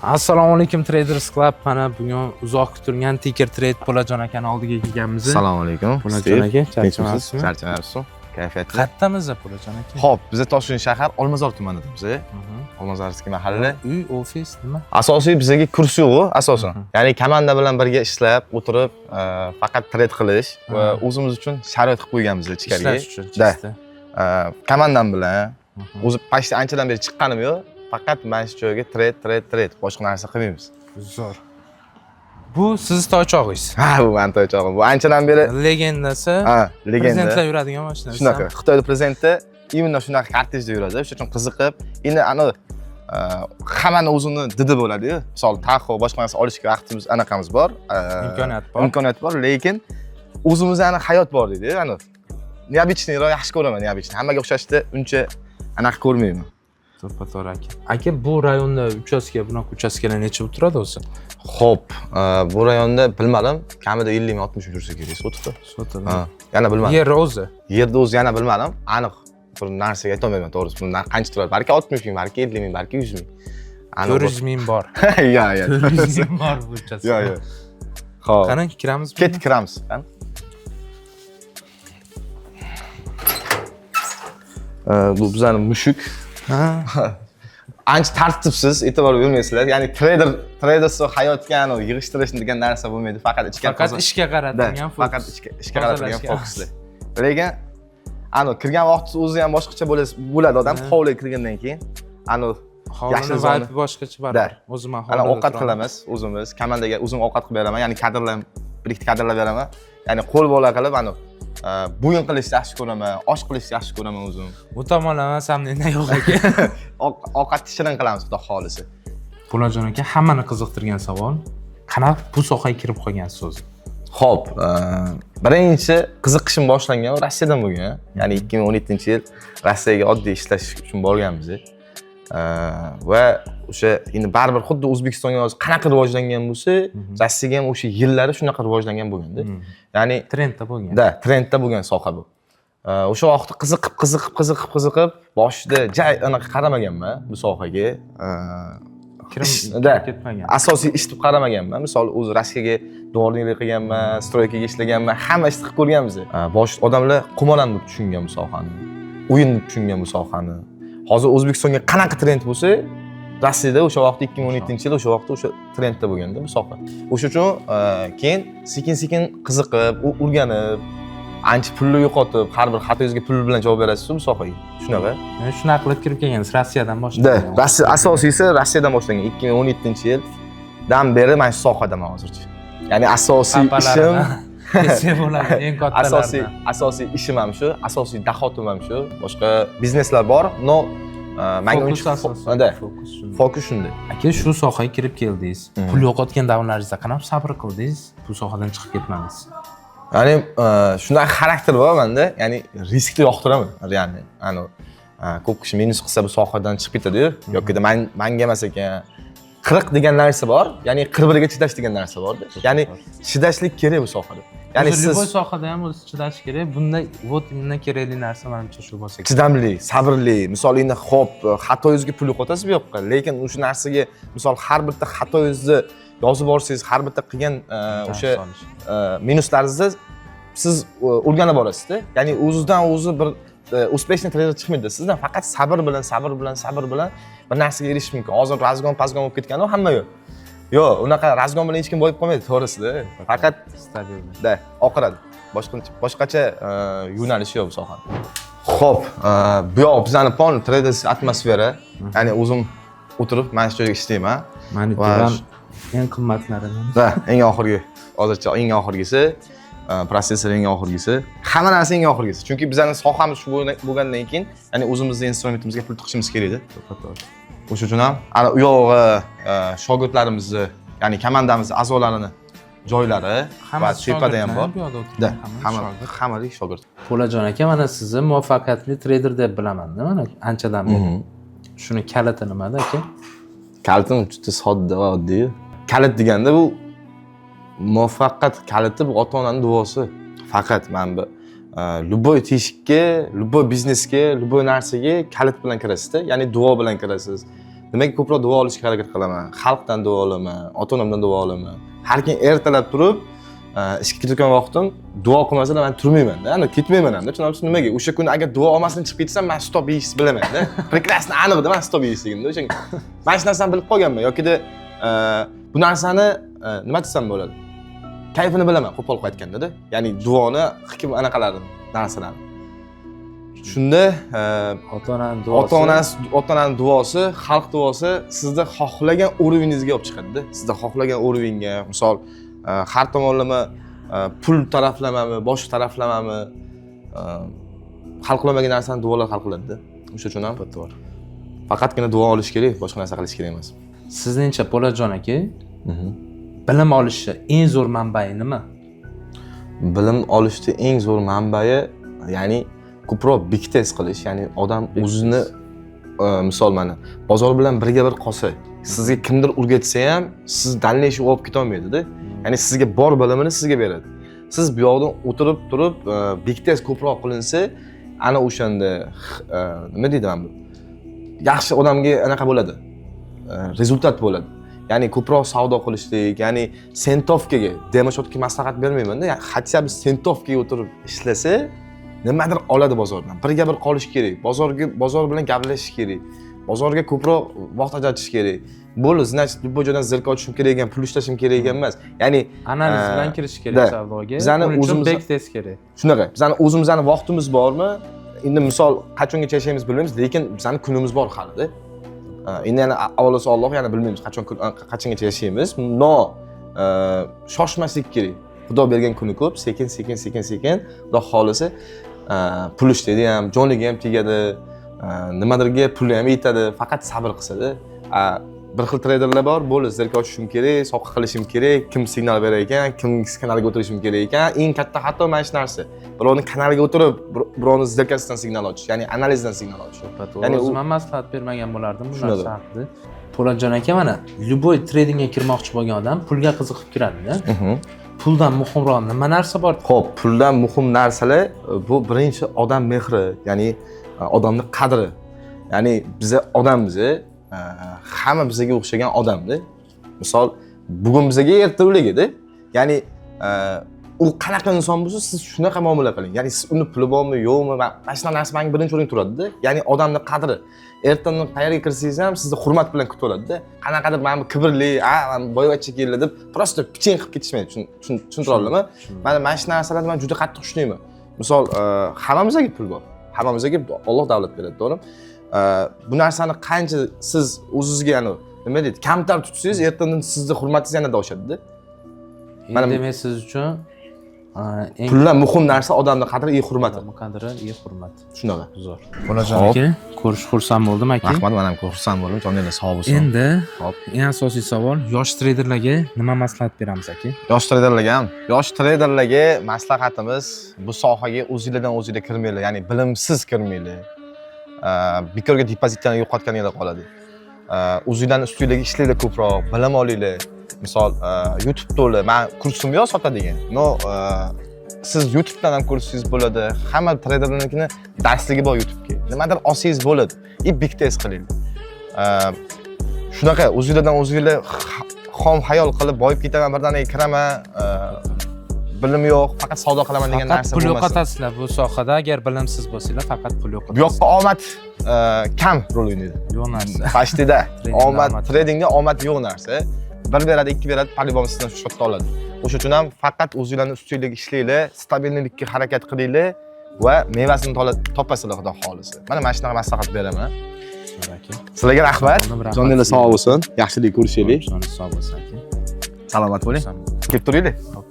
Assalomu alaykum, Traders Club. Mana bugun uzoq kutilgan Ticker Trade Po'latjon akani oldiga kelganmiz. Assalomu alaykum. Po'latjon aka, charchamayapsizmi? Charchamayapsizmi? Kayfiyatli. Qayerdamiz, Po'latjon aka? Xo'p, biza Toshkent shahar Olmazor tumanidamiz. Olmazorskiy mahalla. Uy, ofis nima? Asosiy bizaga kurs yo'q, asosan. Ya'ni komanda bilan birga ishlab, o'tirib, faqat trade qilish va o'zimiz uchun sharoit qilib qo'yganmiz ichkariga. Ishlash uchun Da. чисто. Komandam bilan o'zi почти anchadan beri chiqqanim yo'q. Faqat mana shu joyga trade, trade, trade. Boshqa narsa qilmaymiz. Zo'r. Bu sizni toychog'ingiz. Ha, bu mani toychog'im. Bu anchadan beri Legendasi. Ha, legenda. Prezidentlar yuradigan mashina. Shunaqa. Xitoyda prezidenti именно shunaqa kortejda yuradi. O'sha uchun qiziqib, endi ani hammani o'zini didi bo'ladi-yu. Misol, Tahoe boshqa narsa olishga vaqtimiz, anaqamiz bor. Imkoniyat bor. Imkoniyat bor, lekin o'zimizda ani hayot bor deydi-yu. Ani необычный roq yaxshi ko'raman, необычный. Hammaga o'xshashni uncha anaqa ko'rmayman. To'ppa to'g'ri, aka. Aka, bu rayonda uchastka, bunaqa uchastkalar necha bo'lib turadi o'zi? Xo'p, bu rayonda bilmadim, kamida 50 ming, 60 ming yursa kerak sotixda. Sotadi. Ha, yana bilmadim. Yer o'zi. Yerda o'zi yana bilmadim. Aniq bir narsaga aytolmayman to'g'risi. Bu qancha turadi? Balki 60 ming, balki 50 ming, balki 100 ming. Aniq 400 ming bor. Ya. 400 ming bor bu uchastka. Yo. Xo'p. Qani, kiramiz. Ketdik, kiramiz. Qani? Bu bizani mushuk. Ha. Ancha tartibsiz, e'tibor bermaysizlar. Ya'ni tradersiz hayotga anavi yig'ishtirish degan narsa bo'lmaydi. Faqat ichga Faqat ishga qaratilgan fokus. Faqat ishga qaratilgan Tozalashga. Fokusli. Lekin anavi kirgan vaqtingiz o'zi ham boshqacha bo'ladi odam hovliga kirgandan keyin. Anavi Hovlini yashil zona. Vibe boshqacha baribir. O'zim ham Ana hovlida ovqat turaman. qilamiz o'zimiz. Komandaga o'zim ovqat qilib beraman. Ya'ni kadrlar, bir ikkita kadrlar beraman. Ya'ni qo'l bola qilib anavi bo'yin qilishni yaxshi ko'raman, osh qilishni yaxshi ko'raman o'zim. Bu tomonlama samnenda yo'q aka. Ovqatni shirin qilamiz, xudo xolisi. Po'latjon aka, hammani qiziqtirgan savol. Qanaqa bu sohaga kirib qolgansiz o'zi? Xo'p, birinchi qiziqishim boshlangan Rossiyadan bo'lgan. Ya'ni 2017-yil Rossiyaga oddiy ishlash uchun borganmiz. Va o'sha endi baribir xuddi O'zbekistonga hozir qanaqa rivojlangan bo'lsa, Rossiyaga ham o'sha yillari shunaqa rivojlangan bo'lganda. Ya'ni Trendda bo'lgan. Da, trendda bo'lgan soha bu. O'sha vaqtda qiziqib, qiziqib, qiziqib, qiziqib, boshida ja anaqa qaramaganman bu sohaga. Kirim Da. ketmagan. Asosiy ish deb qaramaganman. Misol, o'zi Rossiyaga дворник lik qilganman, стройка ga ishlaganman, hamma ishni qilib ko'rganmiz. Bosh odamlar qumordan deb tushungan bu sohani, o'yin deb tushungan bu sohani. Hozir O'zbekistonga qanaqa trend bo'lsa, Rossiyada o'sha vaqtda 2017-yil o'sha vaqtda o'sha trendda bo'lganda bu soha. O'sha uchun keyin sekin-sekin qiziqib, o'rganib, ancha pulni yo'qotib, har bir xatoyingizga pul bilan javob berasiz bu sohaga. Shunaqa. Yani shunaqa qilib kirib kelgansiz, Rossiyadan boshlab. Da, Rossiya asosiysi Rossiyadan boshlangan 2017-yildan beri mana shu sohadaman hozircha. Ya'ni asosiy ishim Desa bo'ladi, eng kattalaridan. Asosiy ishim ham shu, asosiy dohodim ham shu. Boshqa bizneslar bor, но manga Fokus uncha asosiy. Da, Fokus shunda. Fokus shunda. Aka, shu sohaga kirib keldingiz. Pul yo'qotgan davrlaringizda qanaqa sabr qildingiz? Bu sohadan chiqib ketmadingiz. Ya'ni shunaqa xarakter bor menda, ya'ni riskni yoqtiraman. Ya'ni ani ko'p kishi minus qilsa bu sohadan chiqib ketadi-yu, yoki manga emas ekan. 40 degan narsa bor, ya'ni 41 ga chidash degan narsa borda. Ya'ni chidashlik kerak bu sohada. Ya'ni O'zi siz любой sohada ham o'zi chidash kerak. Bunda вот именно kerakli narsa manimcha shu bo'lsa kerak. Chidamli, sabrli. Misol, endi xo'p, xatoyingizga pul yo'qotasiz bu yoqqa, lekin o'sha narsaga misol har bitta xatoyingizni yozib borsangiz, har bitta qilgan o'sha Solish. Minuslaringizni siz o'rganib borasizda. Ya'ni o'zidan o'zi bir успешный treyder chiqmaydi. Sizdan faqat sabr bilan, sabr bilan, sabr bilan bir narsaga erishish mumkin. Hozir разгон пазгон bo'lib ketgan hamma yo'q. Yo'q, unaqa разгон bilan hech kim boyib qolmaydi, to'g'risida. Faqat Stabil. Da, oqiradi. Boshqacha yo'nalishi yo'q bu sohani. Xo'p, bu yoq bizani pon traders atmosfera. Ya'ni o'zim o'tirib mana shu joyga ishlayman. Monitor ham eng qimmatlaridan. Da, eng oxirgi, hozircha eng oxirgisi, protsessor eng oxirgisi, hamma narsa eng oxirgisi. Chunki bizani sohamiz shu bo'lgandan keyin, ya'ni o'zimizni instrumentimizga pul tiqishimiz kerak edi. To'g'ri. O'sha uchun ham ana u yog'i shogirdlarimizni, ya'ni komandamiz a'zolarini joylari va Hammasi tepada ham bor. shogirdlar, bu yoqda o'tirgan Da, hammasi hamma shogird. Hammalik shogird. Po'latjon aka, mana sizni muvaffaqiyatli treyder deb bilaman-da, mana anchadan beri. Shuni kaliti nimada, aka? Kalitim juda sodda va oddiy. Kalit deganda bu muvaffaqiyat kaliti bu ota-onaning duosi. Faqat mana bu любой teshikka, любой biznesga, любой narsaga kalit bilan kirasizda, ya'ni duo bilan kirasiz. Nimaga ko'proq duo olishga harakat qilaman? Xalqdan duo olaman, ota onamdan duo olaman. Har kun ertalab turib, ishga ketayotgan vaqtim duo qilmasalar, man turmaymanda, ana ketmayman hamda. Tushunapsiz nimaga? O'sha kuni agar duo olmasdan chiqib ketsam, man стоп yeyishni bilamanda. Прекрасно, aniqda man стоп yeyishligimda. O'sha mana shu narsani bilib qolganman yokida bu narsani nima desam bo'ladi, kayfini bilaman, qo'pol qilib aytganda-da. Ya'ni duoni hikm anaqalarini, narsalarni. Shunda Ota onani duosi. Ota onasi, ota onani duosi, xalq duosi sizni xohlagan уровень ingizga olib chiqadida. Sizni xohlagan уровень ga, misol, har tomonlama, pul taraflamami, boshqa taraflamami, hal qilolmagan narsani duolar hal qiladida. O'sha uchun ham To'g'ri. faqatgina duo olish kerak, boshqa narsa qilish kerak emas. Sizningcha, Po'latjon aka, bilim olishni eng zo'r manbai nima? Bilim olishni eng zo'r manbai, ya'ni ko'proq backtest qilish, ya'ni odam o'zini misol, mana, bozor bilan birga bir qolsa, sizga kimdir o'rgatsa ham, siz дальнейший olib ketolmaydida. Ya'ni sizga bor bilimini sizga beradi. Siz bu yoqdan o'tirib turib, backtest ko'proq qilinsa, ana o'shanda nima deydi, mana bu yaxshi odamga anaqa bo'ladi, результат bo'ladi. Ya'ni ko'proq savdo qilishlik, ya'ni центовка ga, демо счёт ga maslahat bermaymanda, ya'ni хотя бы центовка ga o'tirib ishlasa, nimadir oladi bozordan. Birga bir qolish kerak, bozorga, bozor bilan gaplashish kerak, bozorga ko'proq vaqt ajratish kerak bo'ldi. Значит, любой joydan сделка ochishim kerak ekan, pul ishlashim kerak ekan emas, ya'ni Analiz bilan kirish kerak да. savdoga. Bizani Buning uchun backtest kerak. Shunaqa, bizani o'zimizni vaqtimiz bormi endi? Misol, qachongacha yashaymiz, bilmaymiz, lekin bizani kunimiz bor halida. Endi yana avvalosi Alloh, yana bilmaymiz qachon qachongacha yashaymiz, но shoshmaslik kerak. Xudo bergan kuni ko'p, sekin sekin sekin sekin, Xudo xohlasa, pul ishlaydi ham, joniga ham tegadi, nimadirga puli ham yetadi, faqat sabr qilsada. Bir xil treyderlar bor, bo'ldi, сделка ochishim kerak, soqqa qilishim kerak, kim signal berar ekan, kim kanaliga o'tirishim kerak ekan. Eng katta xato mana shu narsa, birovni kanaliga o'tirib, birovni сделка sidan signal ochish, ya'ni analizdan signal ochish. To'g'ri. Ya'ni O'zim ham maslahat bermagan bo'lardim bu Shunaqa. narsa haqida. Po'latjon aka, mana, любой tradingga kirmoqchi bo'lgan odam pulga qiziqib kiradida. Puldan muhimroq nima narsa bor? Ho'p, puldan muhim narsalar bu birinchi odam mehri, ya'ni odamni qadri. Ya'ni biza odammiz, hamma bizga o'xshagan odamda. Misol, bugun bizaga, erta ularga. Ya'ni u qanaqa inson bo'lsa, siz shunaqa muomala qiling. Ya'ni siz uni puli bormi, yo'qmi, mana shunaqa narsa menga birinchi o'rinda turadida. Ya'ni odamni qadri. Ertadan qayerga kirsangiz ham sizni hurmat bilan kutib oladida. Qanaqadir mana bu kibrli, a, mana boyvachcha keldi deb просто piching qilib ketishmaydi. Tushuntira oldimmi? Mana shu narsalarni man juda qattiq tushunayman. Misol, hammamizga pul bor. Hammamizga Alloh davlat beradi, to'g'rimi? Bu narsani qancha siz o'zizga, ya'ni nima deydi, kamtar tutsangiz, ertadan sizni hurmatingiz yanada oshadida. Demak, siz uchun eng Puldan muhim narsa odamni qadri и hurmati. Qadri и hurmat. Shunaqa. Zo'r. Po'latjon aka, ko'rishib xursand bo'ldim, aka. Rahmat, man ham xursand bo'ldim. Joninglar sog' bo'lsin. Endi Hop. eng asosiy savol: yosh treyderlarga nima maslahat beramiz, aka? Yosh treyderlarga ham, yosh treyderlarga maslahatimiz: bu sohaga o'zinglardan o'zinglar kirmanglar, ya'ni bilimsiz kirmanglar. Bekorga depozitlarni yo'qotganinglar qoladi. O'zinglarni ustinglarga ishlanglar, ko'proq bilim olinglar. Misol, YouTube to'la, man kursim yo'q sotadigan, но siz YouTubedan ham ko'rsangiz bo'ladi. Hamma treyderlarnikini darsligi bor YouTubega, nimadir olsangiz bo'ladi и backtest qilinglar. Shunaqa o'zinglardan o'zinglar xom xayol qilib boyib ketaman, birdaniga kiraman, bilim yo'q, faqat savdo qilaman degan Faqat narsa pul bo'lmasin. yo'qotasizlar bu sohada, agar bilimsiz bo'lsanglar, faqat pul Bu yo'qotasiz. yoqqa omad kam rol o'ynaydi. Yo'q narsa. Почти da. Tradingda Omad, omad. Tradingda omad yo'q narsa. Bir beradi, ikki beradi, по-любому sizdan shu счёт da oladi. O'sha uchun ham faqat o'zinglarni ustinglarga ishlanglar, стабильный likka harakat qilinglar va mevasini topasizlar, Xudo xohlasa. Mana shunaqa maslahat beraman. Zo'r, aka. Sizlarga rahmat. Rahmat. Joninglar sog' bo'lsin. Yaxshilik, ko'rishaylik. Joningiz sog' bo'lsin, aka. Salomat bo'ling. Xursand bo'ldim. Kelib turinglar. Xo'p.